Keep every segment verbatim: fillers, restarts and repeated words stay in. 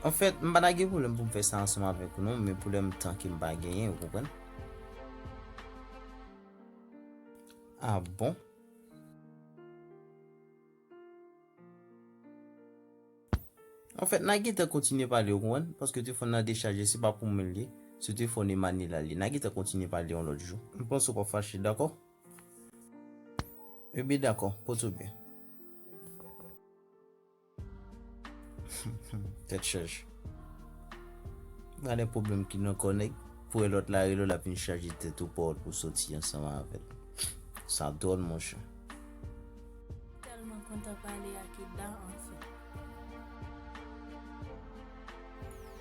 Anfèt, m pa ta gen pwoblèm pou m fè sa ansanm avèk ou non, men pwoblèm tan ke m pa genyen, ou konprann? Ah bon? Anfèt, n a gentan kontinye pale, ou konprann? Paske telefòn nan dechaje, se pa pou mwen l ye. Se telefòn Emmanuela l ye. N a gentan kontinye pale yon lòt jou. M panse w p ap fache, dakò? Ebyen, dakò. Pote w byen. Tèt chaje. Gade pwoblèm ki nan kò nèg. Pou wè lòt la rele w, l ap vin chaje tèt ou, pa w pou soti ansanm avè l. Sa dwòl, monchè. Tèlman kontan pale ak Ida, anfen.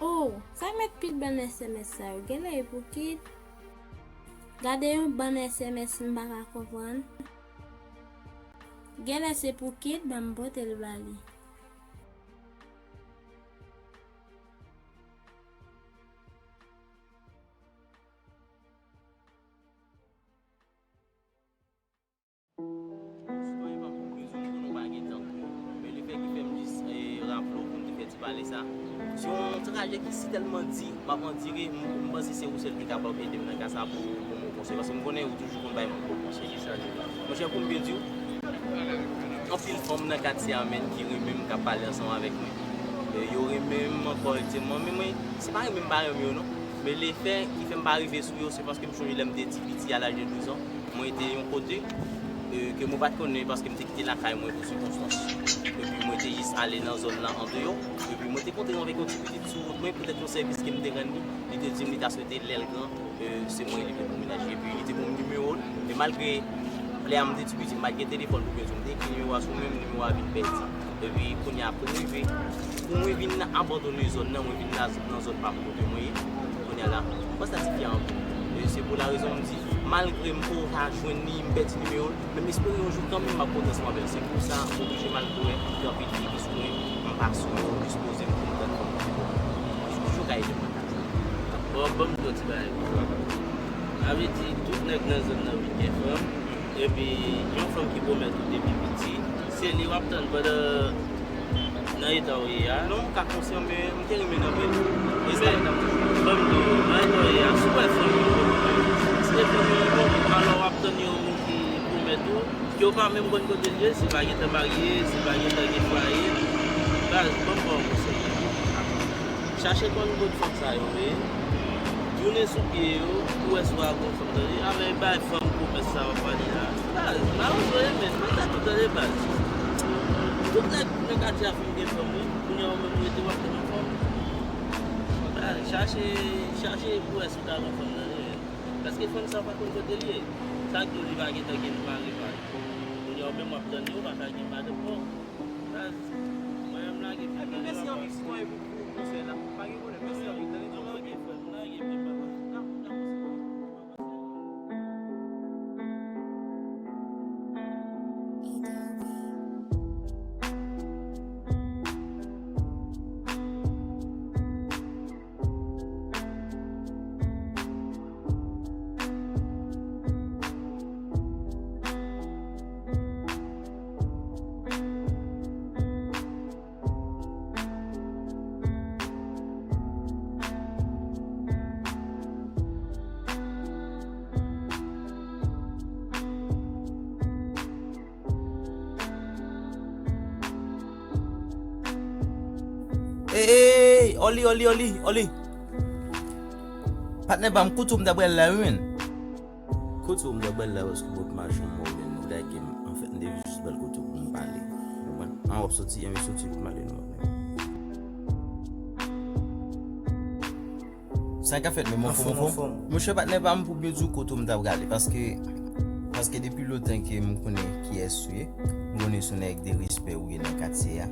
Oh, sa k mèt Kid ban S M S sa yo? Genlè e pou Kid? Gade yon bann S M S m pa ka konprann. Genlè se pou Kid, ban m pote l ba li. Sitwayen pa pou bezwen pou nou pa gen tan. Men lefèt ki fè m jis, eh, raple w pou n te fè ti pale sa. Se yon trajè ki si tèlman di, m ap andire, m, m panse se ou sèl ki kapab ede m nan ka sa pou, pou m yon konsèy. Paske m konnen ou toujou konn bay moun bon konsèy. Monchè, pou m byen di w, anpil fanm nan katye a menm ki renmen m, k ap pale ansanm avèk mwen. Eh, yo renmen m ankò, etsetera. Men mwen, se pa renmen m pa renmen yo non. Men lefèt ki fè m pa rive sou yo, se paske m chonje lè m te ti piti, a laj de douz an. Mwen te yon kote, eh, ke mwen pa t konnen paske m te kite lakay mwen pou sikonstans. Epi mwen te jis ale nan zòn nan andeyò. Epi mwen te kontre avèk yon ti pitit sou wout mwen, poutèt yon sèvis ke m te rann li. Li te di m li ta swete lè l gran, eh, se mwen li vle pou menaj li. Epi li te ban m nimewo l. E malgre lè a m te ti piti, m pa t gen telefòn pou m di w m te ekri nimewo a sou men m, nimewo a vin pèdi. Epi kounye a pou mwen rive, pou mwen vin abandone zòn nan, mwen vin nan, nan zòn pa m kote mwen ye. Kounye a la, m panse a ti fi a anpil. E se pou la rezon m di, malgre m poko ka jwenn li, m pèdi nimewo l, men m espere yon jou kanmenm m ap kontre ansanm avè l. Se pou sa, m oblije malgre gen anpil fi ki sou mwen, m pa sou yo, m jis poze m pou m tann fanm ki bon. Toujou ka ede m nan ka sa. Bon, ban m di w ti bagay. Sa vle di, tout nèg nan zòn nan vin gen fanm. Epi, yon fanm ki pwomèt ou depi piti, se li w ap tann pandan nan eta w ye a. Non, m ka konsyan, men m te renmen nan men l. E sa e t ap toujou. Ban m di w, nan eta w ye a, si w wè fanm yo, si se fanm yo, alò w ap tann yon moun ki pwomèt ou, ke w pa menm konn kote l ye, si l pa gentan marye, si l pa gentan gen fwaye. Baz, ban m ba w konsèy. Chache konn kot fanm sa yo ye. Tounen sou pye yo, pou wè si w a gon fanm, tande. Avè bay fanm pwomès sa w ap pale la. Baz, mawozo ye, men, mwen ta tou tande baz. Tout nèg nan katye a fin gen fanm, wi. Kounye a ou menm ou rete w ap tann yon fanm. Baz, chache, chache pou wè si w ta gon fanm, tande. Paske fanm sa w pa konn kote l ye. Sa k di w li pa gentan gen mari, mari. Kounye a ou menm w ap tann li, ou pa ka gen madanm, bon. Baz, mwen menm lage pye m nan. Epi mèsi anpil sitwayen pou, pou konsèy la. Pa gen pwoblèm, mèsi anpil. Tande, non, non, ok, frè m, lage pye m, papa. N ap, n ap konsèy. Ey, ey, ey, Oli, Oli, Oli, Oli. Patnè pa m, kote w m ta pral la, wi, menn. Kote w m ta pral la, paske w ap mache yon mò, menn, ou lage m. Anfèt, m te jis pral kote w pou m pale. Ou konprann? An, w ap soti, anvi soti pou m ale, non, patnè. Sa k ap fèt menm, anfòm, anfòm? Monchè, patnè pa m, pou byen di w kote w m ta prale, paske, paske depi lontan ke m konnen kiyès ou ye, m konnen se yon nèg de respè ou ye nan katye a.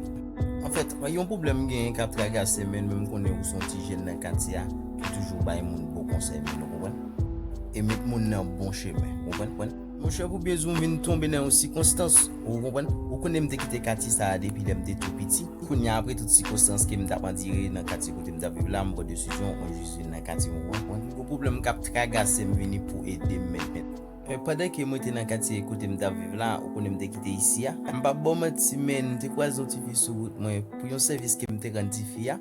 Anfèt, yon pwoblèm m genyen k ap tragase m, men m konnen ou se yon ti jèn nan katye a, ki toujou bay moun bon konsèy, men ou konprann? E met moun nan bon chemen, ou konprann? Monchè, pou byen di w, m vin tonbe nan yon sikonstans, ou konprann? Ou konnen m te kite katye sa a depi lè m te tou piti. Kounye a, apre tout sikonstans ke m t ap andire nan katye kote m t ap viv la, m pran desizyon, mwen jis vin nan katye, ou konprann? Yon pwoblèm k ap tragase m vini pou ede m, men, men. E, pandan ke mwen te nan katye kote m t ap viv la, ou konnen m te kite isi a. M p ap ba w manti, men, m te kwaze yon ti fi sou wout mwen pou yon sèvis ke m te rann ti fi a.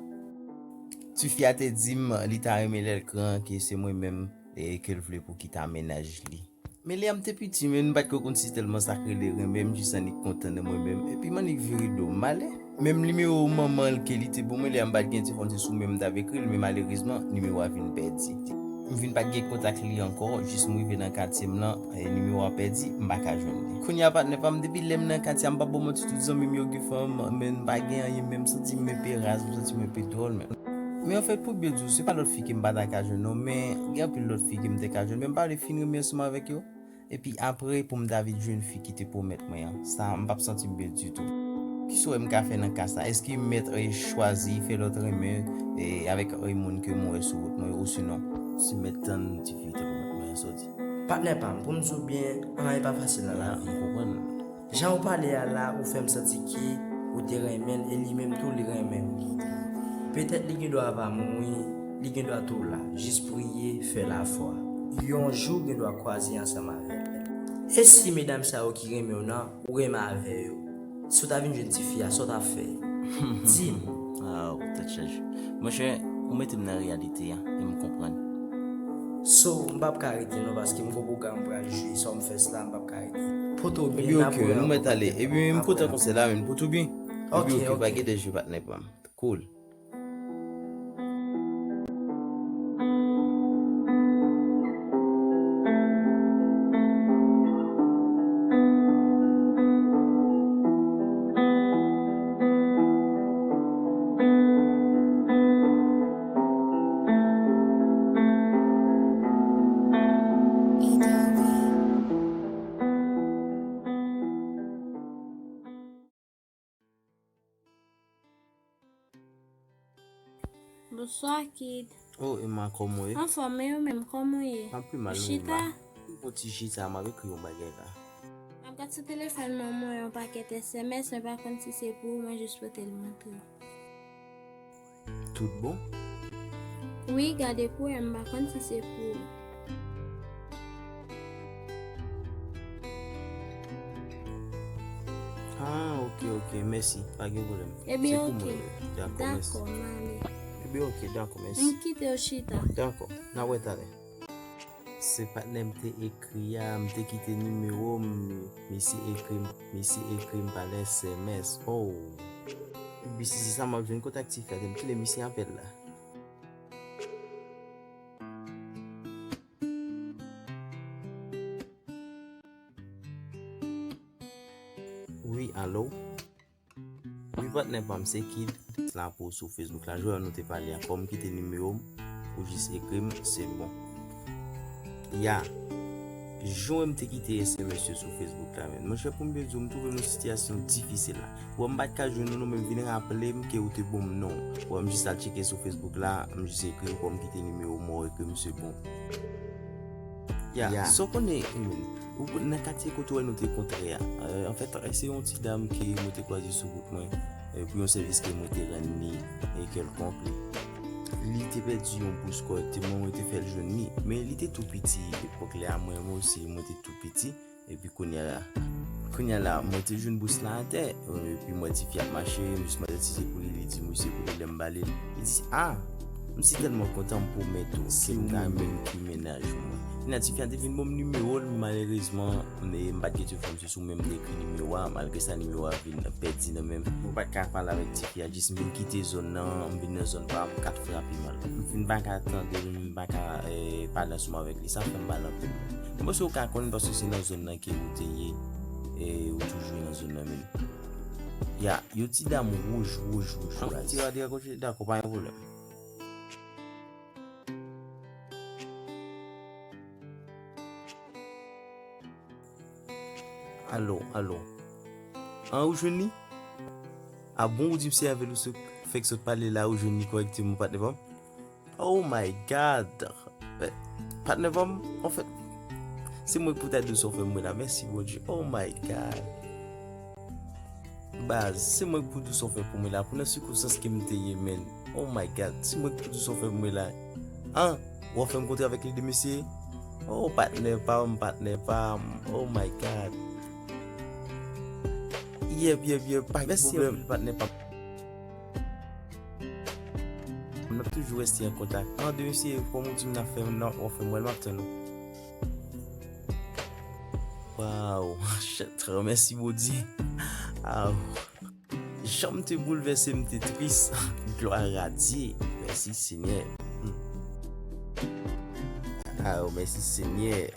Tifi a te di m li ta renmen lè l gran, ke se mwen menm, e, ke l vle pou kite mennaj li. Men lè a m te piti, men m pa t ko konn si tèlman sa k rele renmen, m jis annik kontan nan mwen menm. Epi m annik vire do m ale. Menm nimewo manman l ke li te ban mwen, lè a m pa t gen telefòn, se sou men m t ap ekri l, men malerezman, nimewo a vin pèdi. M vin pa t gen kontak li ankò, jis m rive nan katye m lan, e, nimewo a pèdi, m pa ka jwenn li. Kounye a, patnè pa m, depi lè m nan katye a, m p ap ba w manti, tout zanmi m yo gen fanm, men m pa gen anyen, men m santi m enpe raz, m santi m enpe dwòl, men. Men anfèt, pou byen di w, se pa lòt fi ke m pa ta ka jwenn, non, men gen anpil lòt fi ke m te ka jwenn, men m pa vle fin renmen ansanm avèk yo. Epi apre, pou m ta vin jwenn fi ki te pwomèt mwen an, sa, m p ap santi m byen ditou. Kisa w wè m ka fè nan ka sa? Èske m mèt, e, chwazi fè lòt renmen, e, avèk, e, moun ke m wè sou wout mwen, osinon, si m mèt tann tifi te pwomèt mwen an soti? Patnè pa m, pou m di w byen, anyen pa fasil nan lavi. M konprann. Jan w pale a la, ou fè m santi ke ou te renmen l e li menm tou li renmen w. Petèt li gen dwa va mouri, li gen dwa tou la. Jis priye, fè lafwa. Yon jou gen dwa kwaze ansanm avè l. E si medam sa yo ki renmen w nan, ou renmen avè yo? Si w ta vin jwenn tifi a, sa w t ap fè? Di m. Aw, tèt chaje. Monchè, ou mete m nan reyalite a, e m konprann. So, m p ap ka rete non, paske m gon pwogram m pral jwe, sa w m fè sila, m p ap ka rete. Pote w byen. Epi, ok, nou mèt ale. Epi, m kontan konsèy la, men pote w byen. Epi, ok, ok, pa gen danje, patnè pa m. Cool. Bonswa, Kid. Oh, Emma, kòman w ye? Anfòm, e ou menm, kòman w ye? M ap pi mal, non, Emma. Ou chita? M fon ti chita, m ap ekri yon bagay la. M ap gad sou telefòn mwen, m wè yon pakèt S M S, mwen pa konn si se pou ou, mwen jis pote l montre w. Tout bon? Wi, gade pou wè, m pa konn si se pou ou. Ah, ok, ok, mèsi, pa gen pwoblèm. Ebyen, ok. Se pou mwen, wi. Dakò, mèsi. Dakò, m ale. Ebyen, ok, dakò, mèsi. M kite w chita. Dakò, n a wè talè. Se patnè m te ekri a, m te kite nimewo m, misye ekri m, misye ekri m pa S M S. Oh. Epi si se sa m ap jwenn kontak tifi a, te m kile misye apèl la. Wi, alo? Wi, patnè pa m, se Kid. La pou sou Facebook la, jodi a nou te pale a, fò m kite nimewo m, ou jis ekri m, se bon. Ya. Jan m te kite S M S yo sou Facebook la, men. Monchè, pou m byen di w, m twouve m nan sitiyasyon difisil la. Wè, m pa t ka jwenn ou non, men vin raple m ke ou te ban m non. Wè, m jis al tcheke sou Facebook la, m jis ekri w, fò m kite nimewo m, ou ekri m, se bon. Ya, ya. Sa w konnen, Emeline, ou nan katye kote w wè nou te kontre a. Euh, anfèt, se yon ti dam ke mwen te kwaze sou wout mwen, euh, pou yon sèvis ke mwen te rann li, e kèlkonk li. Li te pèdi yon bous kòrèkteman, mwen te fè l jwenn li. Men li te tou piti, epòk lè a mwen, mwen osi, mwen te tou piti. Epi kounye a la, kounye a la, mwen te jwenn bous la atè. Epi mwen ti fi ap mache, m jis mande si se pou li, li di m wi se pou li, lè m ba li l. Li di, ah, m si tèlman kontan, m pwomèt ou ke m ta renmen ki mennaj mwen. Kounye a ti fi a te vin ban m nimewo l, men malerezman, m, m pa t gen telefòn sou mwen, m te ekri nimewo a, malgre sa nimewo a vin pèdi nan men m. Mwen pa t ka pale avèk ti fi a, jis m vin kite zòn nan, m vin nan zòn pa m, kat frape m al. M fin pa ka tande l, m pa ka, eh, pale ansanm avèk li, sa fè m pale anpil. Mwen panse ou ka konnen paske se nan zòn nan ke ou te ye, e ou toujou nan zòn nan menm. Ya, yon ti dam wouj, wouj, wouj, wouj. Ti radyo akouche, dakò, pa gen pwoblèm. Alo, alo. An, ou jwenn li? A bon, ou di m se avè l ou sot, fèk sot pale la, ou jwenn li kòrèkteman, patnè pa m? Oh my God! Eh, patnè pa m, anfèt, se mwen ki pou ta di w sa w fè m wè la. Mèsi, Bondye. Oh my God! Baz, se mwen ki pou di w sa w fè pou mwen la. Pou nan sikonstans ke m te ye, menn. Oh my God, se mwen ki pou di w sa w fè pou mwen la. An, w ap fè m kontre avèk li de mesye? Oh, patnè pa m, patnè pa m. Oh my God. Yep, yep, yep, pa gen pwoblèm, patnè pa m. Toujou rete an kontak. An de mesye, kòm ou di m n ap fè, w ap fè m wè l, m ap tann ou. Waw, chèt, mèsi Bondye. Aw. Jan m te boulvèse, m te tris. Glwa a Dye. Mèsi Senyè. Hmm. Aw, mèsi Senyè.